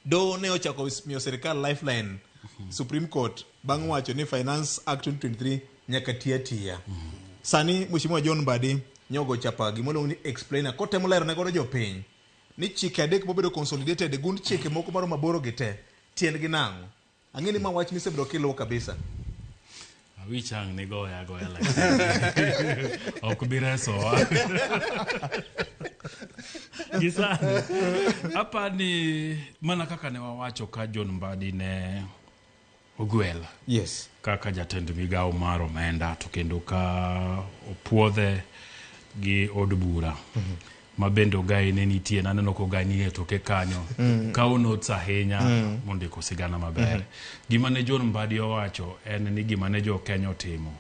Doho ne ochako miyo sirikal lifeline Supreme Court bang' wacho ni Finance Act 2023 nyaka ti atiya. Sani Mheshimiwa John Mbadi nyogo chapa gima iluongo ni explainer kotemo lero ne godo jopiny ni chike adek mobedo consolidated e gund chike moko maromo aboro gi te tiendgi nang'o. Ang'e ni ma wach misebedo kiluwo kabisa. Awich ang' ni goya agoya lakini ok bi resowa. Gi sani apani mana kaka ne wawacho ka John Mbadi ne ogwel Yes. kaka jatend migawo mar omenda to kendo ka opuodhe gi od bura ma bende Ogai ne nitie naneno ka Ogai nie toke kanyo kawo notes ahinya mondiko sigana maber gima ne John Mbadi owacho en ni gima ne jo Kenya otimo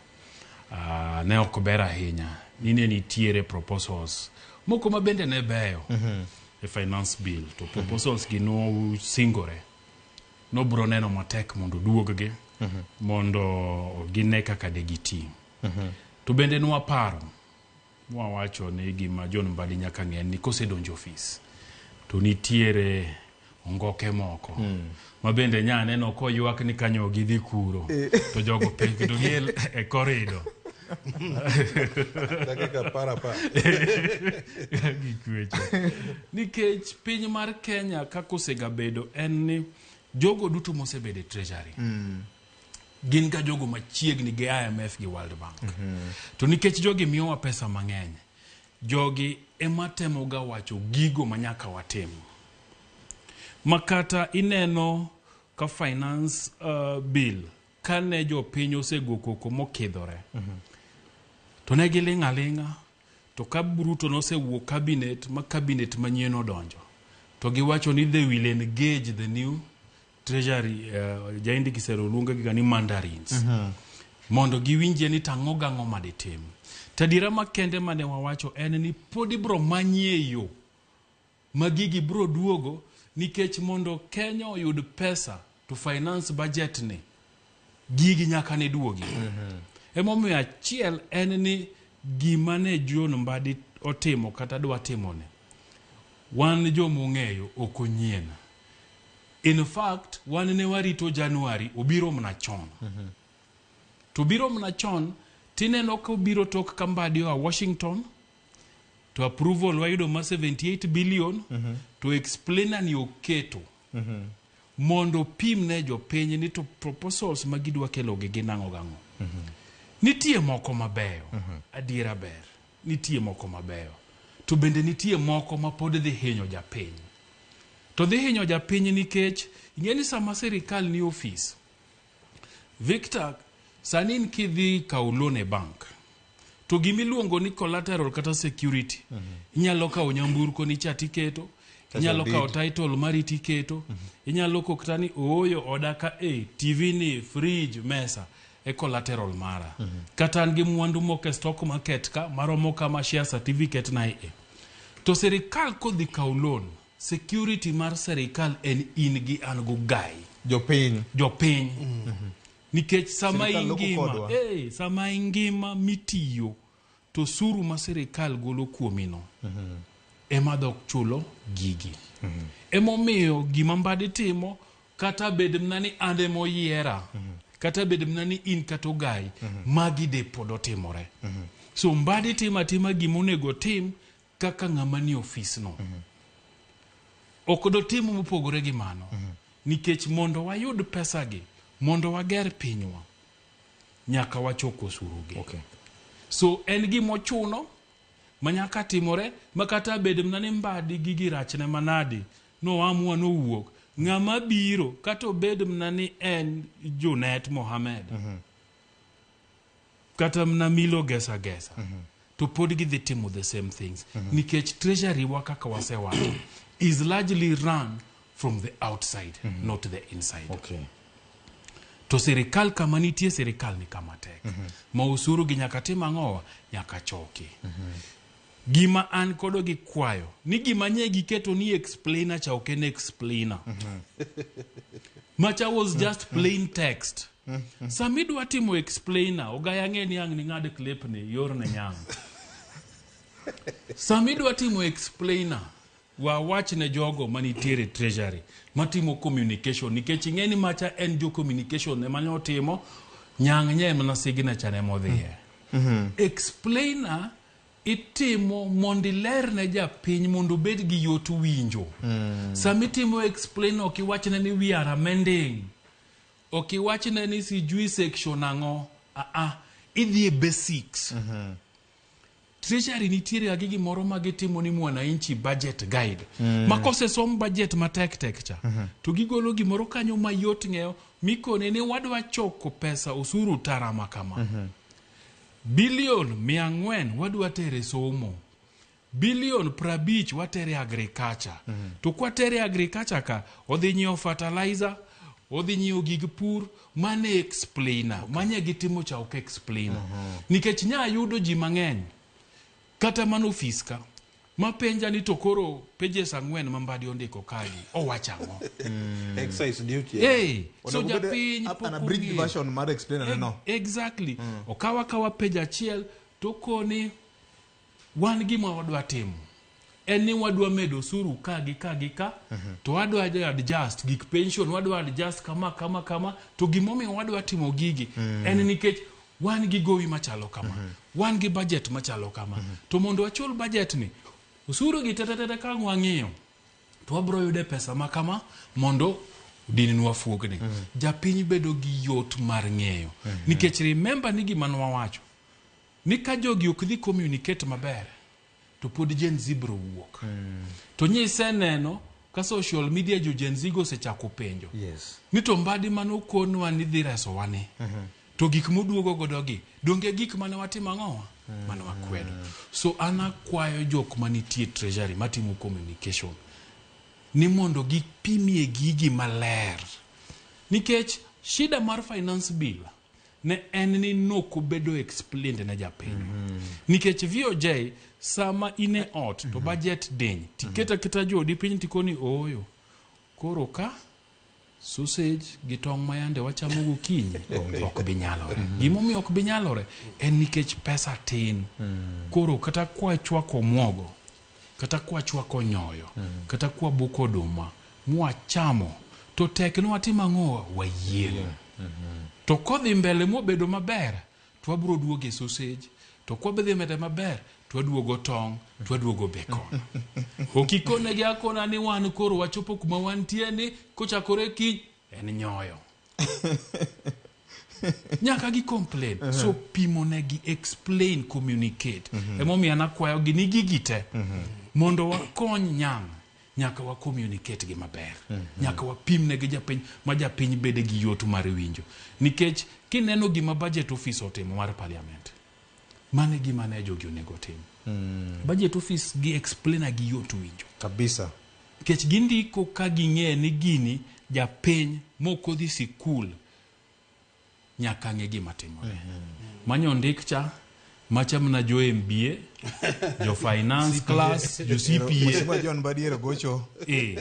ne ok ber ahinya ni ne nitiere proposals moko ma bende ne beyo e finance bill to proposals gi nosingore nobro neno matek mondo oduog-gi mondo gine kaka de giti. To bende nwaparo mwawacho ni gima John Mbadi nyaka ng'e en ni kosedonjo ofis to nitiere ongoke moko ma bende nya neno koywak ni kanyo gidhi kuro to jogo penj to gi e korido Dakika apar apar. Gik weche. Nikech piny mar Kenya kaka osegabedo en ni jogo duto mosebedo e treasury gin ga jogo machiegni gi IMF gi World Bank. To nikech jogi miyowa pesa mang'eny, jogi ema temoga wacho gigo ma nyaka watim. Ma kata ineno ka finance bill kane jopiny osego koko mokidhore to ne giling' aling'a to ka Ruto nosewuok cabinet ma cabinet manyien odonjo to giwacho ni they will engage the new treasury jaindi kisero luongo giga ni mandarins mondo giwinjie ni tang'o gang'o maditim. To adiera makende mane wawacho en ni pod ibro manyie yo ma gigi bro duogo nikech mondo Kenya oyud pesa to finance budget ni gigi nyaka ne duogi. Emomiyo achiel en ni gima ne John Mbadi otimo kata dwa timone wan jomong'eyo ok onyien. In fact wan ne warito January obiro mana chon. To obiro mana chon tineno ka obiro tok ka Mbadi oa Washington to approval wayudo ma 78 billion to explainer ni oketo mondo opim ne jopiny ni to proposals ma gidwa kelo gi gin ang'o gang'o. Nitie moko mabeyo, adiera ber, nitie moko mabeyo. To bende nitie moko ma pod dhi hinyo japiny. To dhi hinyo japiny nikech ing'e ni sama sirikal ni ofis, Victor, sani in kidhi kawo loan e bank, to gimiluongo ni collateral kata security inyalo kawo nyamburko ni cha tiketo inyalo kawo title mari tiketo inyalo kok kata ni ooyo oda ka e tv ni fridge mesa e collateral mara kata an gi mwandu moko e stock market ka maromo kama share certificate na e to sirikal kodhi kawo loan security mar sirikal en in gi an go gai Jopiny. jopiny nikech sama Sirikal loko ingima kodwa. sama ingima mitiyo to osuru ma sirikal golo kuomino ema dhok chulo gigi emomiyo gima Mbadi timo kata bed mana ni an ema oyiera kata bed mana ni in kata Ogai magi de pod otimore so Mbadi timo atima gima onego otim kaka ng'ama nie ofisno ok dotim mopogore gi mano nikech mondo wayud pesagi mondo wager pinywa nyaka wachok osuru gi Okay. so en gima ochuno ma nyaka timore ma kata bed mana ni Mbadi gigi rachne manadi noamua nowuok ng'ama biro kata obed mana ni en Junet Mohamed kata mana Milo Gesa Gesa to pod gidhi timo the same things nikech treasury wa kaka wasewacho is largely run from the outside not the inside Okay. to sirikal kama nitie sirikal ni kama tek ma osuru gi nyaka tim ang'owa nyaka choki gima an kodo gi kwayo ni gima nye giketo ni explainer cha ok en explainer macha was just plain text sama idwa timo explainer ogaya ng'e ni ang' ning'ad clip ni yor ne nyang' sama idwa timo explainer Wawach ne jogo manitiere treasury matimo communication nikech ing'e ni macha en jo communication ema ne otimo nyang' nye mana signature ne modhiye. Explainer itimo mondo iler ne japiny mondo obed gi yot winjo. Sama itimo explainer ok iwachne ni we are amending. Ok iwachne ni sijui section ang'o. Ah, idhi e basics. Treasury nitiere ga gi gimoro ma gitimo ni mwananchi budget guide. Ma kosesom budget matek tek cha, to gigolo gimoro kanyo mayot ng'eyo mikone ni wadwa choko pesa osuru tara ma kama. Bilion 400 wadwa tere somo. Bilion 50 watere agriculture. To kwatere agriculture ka, odhi nyiewo fertilizer, odhi nyiewo gig pur, mane explainer. Manye gitimo cha ok explainer. Nikech nya yudo ji mang'eny, kata mana ofis ka, mapenja ni to koro pages 4 ma Mbadi ondiko kagi, owacho ang'o? Excise duty. Hey, so Onego obed japiny an pok abridged ong'eyo. version mar explainer no. Exactly. Okaw akawa page achiel to koni wan gima wadwa timo en ni wadwa medo osuru ka gi ka gi ka to wadwa adjust gik pension wadwa adjust kama kama kama to gimomiyo wadwa timo gigi en nikech wan gi gowi machalo kama wan gi budget machalo kama to mondo wachul budget ni osuru gi tetetete ka wang'iyo to wabro yude pesa ma kama mondo dininwa fuogni. Japiny bedo gi yot mar ng'eyo nikech remember ni gima nwawacho ni ka jogi ok dhi communicate maber to pod Gen Z bro wuok. To nyiseneno ka social media jo Gen Z go osechako penjo ni to Mbadi manokonwa ni dhi resowa ni to gik moduogo godo gi donge gik mane watimo ang'owa mane wakwedo. So an akwayo jok manitie treasury matimo communication ni mondo gipimie gigi maler nikech shida mar finance bill ne en ni nokobedo explained ne japiny. Nikech VOJ sama in e ot to budget diny tiketa keta joodi piny tikoni ooyo koro ka sausage gi tong' mayande wachamo gokinyi ok bi nyalore. Gimomiyo ok bi nyalore en nikech pesa tin. Koro kata kwachwako muogo, kata kwachwako nyoyo, kata kwabuko oduma mwachamo to tek ni watim ang'o wayieng'. To kodhi mbele mobedo maber to wabro duogo e sausage to kwabedhi mbele maber to waduogo tong' to waduogo bacon. Ok ikonegi akona ni wan koro wachopo kuma wantie ni kochakore kiny en nyoyo. Nyaka gi complain. So pimo negi, explain, communicate. Emomiyo an akwayo gi ni gigi te mondo wakony nyang' nyaka wa communicate gi maber. Nyaka wapim negi japiny ma japiny bede gi yot mar winjo. Nikech kineno gima budget office otimo mar parliament, mano e gima ne jogi onego tim. Budget office gi explainer gi yot winjo. Kabisa. Nikech gindiko ka ging'e ni gini japiny mokodhi sikul nyaka ng'e gima timore. Manyo ndik cha, macha mana jo MBA, jo finance class, jo CPA. Mheshimiwa John Mbadi ero gocho.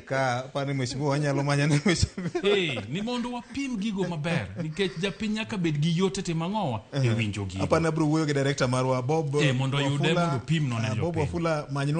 Ka pani mheshimiwa wanyalo manya ne mheshimiwa. Ni mondo wapim gigo maber nikech japiny nyaka bed gi yot e timo ang'owa e winjo gigo. Apani abiro wuoyo gi director marwa Bob Mondo oyude Wafula. mondo opim no ne Bob jopiny. Wafula manyinwa